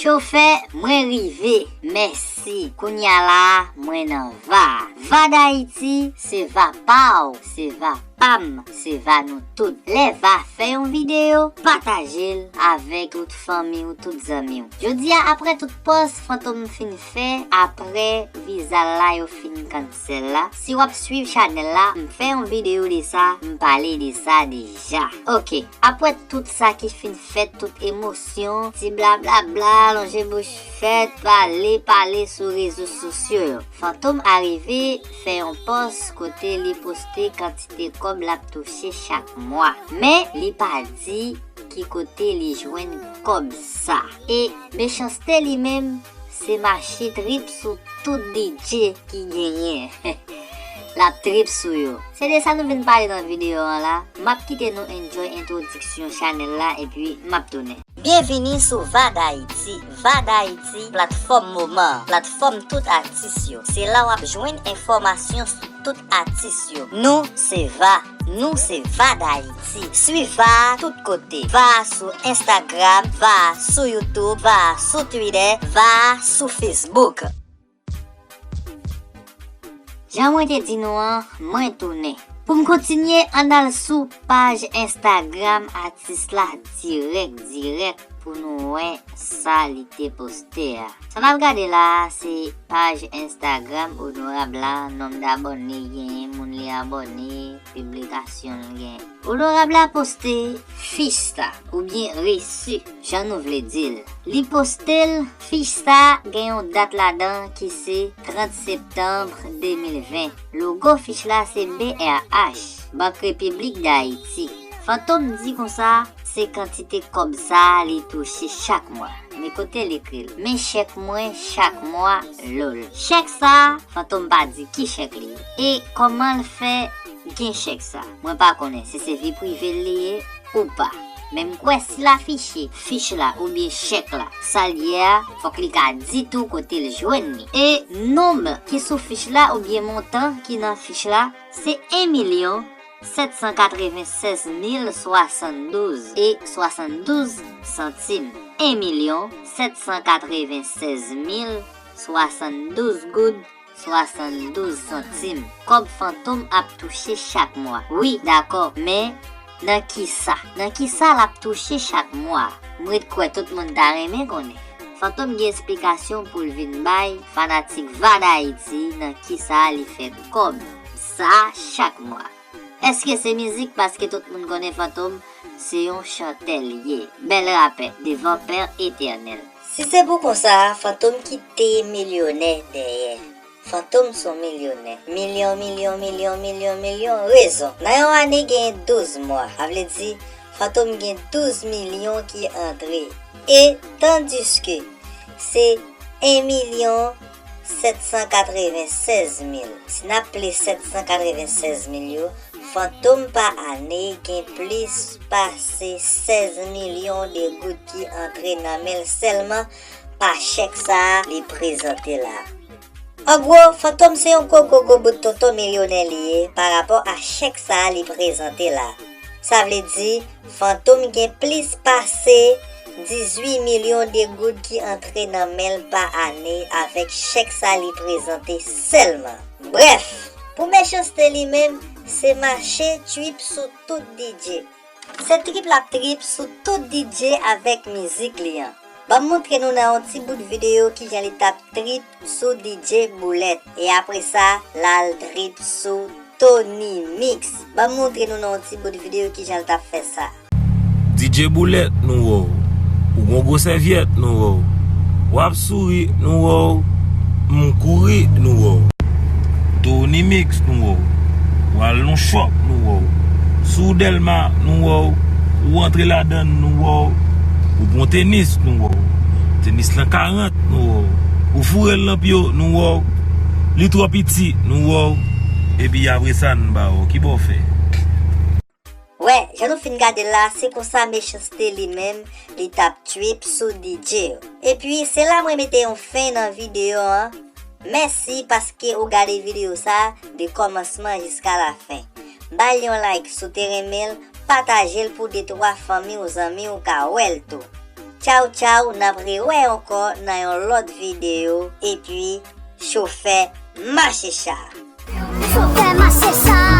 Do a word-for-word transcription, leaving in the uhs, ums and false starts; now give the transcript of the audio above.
Chofè, mwen rive. Mèsi. Kounya la, mwen nan va. Va Dayiti, se va pa w, se va pa m, se va nou tout. Lè va fè yon videyo, pataje l avèk tout fanmi w, tout zanmi w. Jodi a, apre tout pòz Fantom fin fè, apre viza l la yo fin cancel la, si w ap swiv chanèl la, m fè yon videyo de sa, m pale de sa deja. Ok, apre tout sa ki fin fèt, tout emosyon, ti blablabla, lonje bouch fèt, pale, pale sou rezo sosyo yo. Fantom arive fè yon pòs kote li poste kantite kòb l ap touche chak mwa. Men, li pa di ki kote li jwenn kòb sa. E mechanste li menm, se mache trip sou tout D J ki genyen. L ap trip sou yo. Se de sa nou vin pale nan videyo an la. M ap kite nou enjoy entwodiksyon chanèl la epi m ap tounen. Byenvini sou Va Dayiti. Va Dayiti, platfòm moman, platfòm tout atis yo. Se la w ap jwenn enfòmasyon sou tout atis yo. Nou se Va, nou se Va Dayiti. Swiv Va tout kote. Va sou Instagram, Va sou YouTube, Va sou Twitter, Va sou Facebook. Jan mwen te di nou an, mwen tounen. Pou m kontinye, ann al sou paj Instagram atis la dirèk, dirèk pou nou wè sa li te poste a. Sa n ap gade la a, se paj Instagram onorab la, nonb dabòne li genyen, moun li abòne, piblikasyon l genyen. Onorab la poste fich sa, oubyen resi, jan nou vle di l. Li poste l, fich sa gen yon dat ladan ki se trant septanm de mil ven. Logo fich la se B R H, Bank Repiblik Dayiti. Fantom di konsa, se kantite kòb sa a li touche chak mwa. Men kote l ekri l? Men chèk mwen chak mwa, lol. Chèk sa a, Fantom pa di ki chèk li ye. E kòman l fè gen chèk sa? Mwen pa konnen si se vi prive l li ye ou pa. Men m kwè si l afiche fich la oubyen chèk la, sa l ye a, fòk li ka di tou kote l jwenn li. E nonb ki sou fich la oubyen montan ki nan fich la, se en milyon sèt san katrevennsèz mil swasanndouz e swasanndouz santim. En milyon sèt san katrevennsèz mil swasanndouz goud swasanndouz santim. Kòb Fantom ap touche chak mwa. Wi, dakò, men nan kisa? Nan kisa l ap touche chak mwa? M ret kwè tout moun ta renmen konnen. Fantom gen esplikasyon pou l vin bay fanatik Va Dayiti nan kisa li fè kòb sa chak mwa. Èske se mizik? Paske tout moun konnen Fantom se yon chantè li ye. Bèl rapè, devan Pè Etènèl. Si se pou konsa, Fantom kite milyonè dèyè. Fantom se yon milyonè. Milyon, milyon, milyon, milyon, milyon. Rezon. Nan yon ane genyen douz mwa. Sa vle di, Fantom gen douz milyon ki antre. E tandiske se en milyon sèt san katrevennsèz mil. Si n ap plis sèt san katrevennsèz mil yo, Fantom pa ane gen plis pase sèz milyon de goud ki antre nan men l sèlman pa chèk sa a li prezante la. An gwo, Fantom se yon gwo gwo gwo bout tonton milyonè li ye pa rapò a chèk sa a li prezante la. Sa vle di, Fantom gen plis pase dizuit milyon de goud ki antre nan men l pa ane avèk chèk sa li prezante sèlman. Brèf, pou mechanste li menm, se mache trip sou tout D J. Se trip l ap trip sou tout D J avèk mizik li an. Ban m montre nou nan yon ti bout videyo kijan li t ap trip sou D J Boulèt. E apre sa, l al trip sou Tony Mix. Ban m montre nou nan yon ti bout videyo kijan l t ap fè sa. D J Boulèt, nou wè w. Ou gon gwo sèvyèt, nou wè w. W ap souri, nou wè w. M kouri, nou wè w. Tony Mix, nou wè w. W al nan chòp, nou wè w. Si w Dèlma, nou wè w. Ou antre ladan l, nou wè w. Ou pran tenis, nou wè w. Tenis lan karant, nou wè w. Ou foure l nan pye w, nou wè w. Li twò piti, nou wè w. Epi apre sa, n ba w. Kibò w fè? Wè, jan nou fin gade l la, se konsa mechanste li menm, li t ap trip sou D J yo. Epi, se la mwen mete yon fen nan videyo an. Mèsi paske ou gade videyo sa a de kòmansman jiska lafen. Ba l yon like si w te renmen l, pataje l pou de twa fanmi w, zanmi w ka wè l tou. Tchaw tchaw, n ap rewè ankò nan yon lòt videyo. Epi, chofè, mache cha. Chofè mache cha.